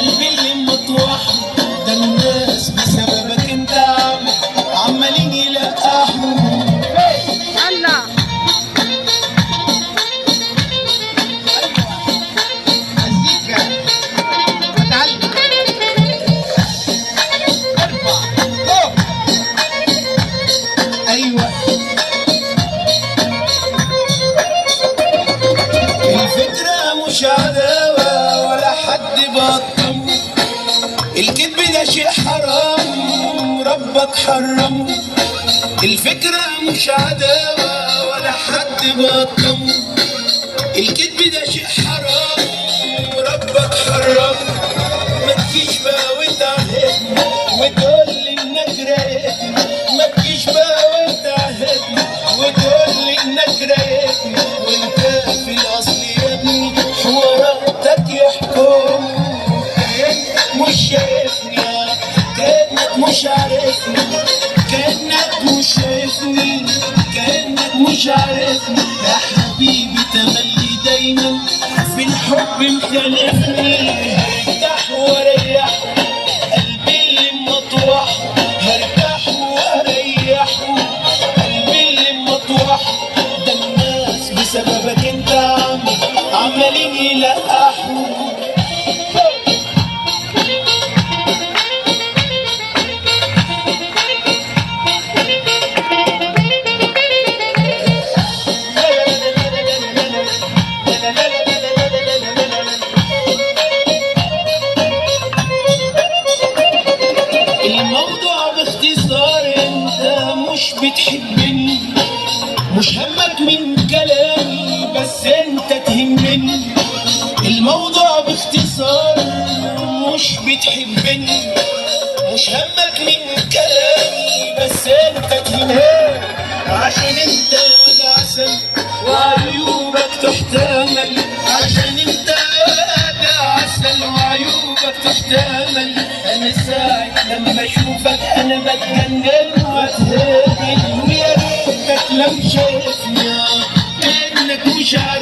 قلبي اللي مطوح، ده الناس بسببك انت عمالين يلقحوا. الله مزيكا اتعلم. ارفع فوق. ايوه الفكرة مش عداوة ولا حد بطم، الكذب ده شيء حرام ربك حرمه. الفكرة مش عداوة ولا حد بطم، الكذب ده شيء حرام ربك حرمه. ما تجيش بقى وتعهدني وتقول لي انك رايقني، ما تجيش بقى وتعهدني وتقول لي انك رايقني، وانت في الاصل يا ابني حواراتك يحكم. كأنك مش شايفني، كأنك مش عارفني، كأنك مش شايفني، كأنك مش عارفني. يا حبيبي تملي دايما في الحب مخالفني، هرتاح واريح قلبي اللي مطرح، هرتاح واريحه قلبي اللي مطرح، ده الناس بسببك انت عمالين يلقحوا. الموضوع باختصار انت مش بتحبني، مش همك من كلامي بس انت تهمني. الموضوع باختصار مش بتحبني، مش همك من كلامي بس انت تهمني، عشان انت عسل وعيوبك تحتمل، عشان انت عسل وعيوبك تحتمل. انا ساعة لما اشوفك انا بتجنن واتهبل، ويا ريتك لو شايفني كأنك مش عارف.